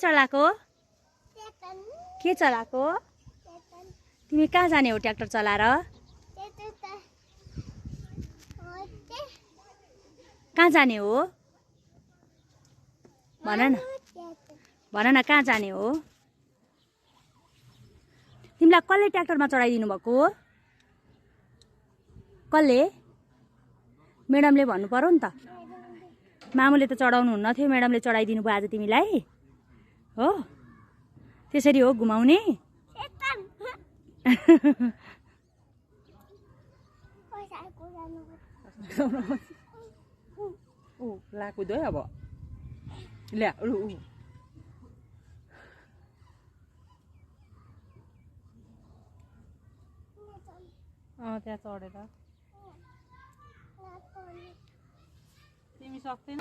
चलाको के चलाको तिमी कहाँ जाने हो ट्र्याक्टर चलाएर कहाँ जाने हो भन न कहाँ जाने हो तिमीलाई कसले ट्र्याक्टरमा चढाइदिनु भएको कसले म्याडमले भन्नु पर्यो नि त मामुले त चढाउनु हुन्न थियो म्याडमले चढाइदिनु भयो आज तिमीलाई हो त्यसरी हो घुमाउने ला कुद्यो है अब ल्या त्यहाँ चढेर तिमी सक्दैन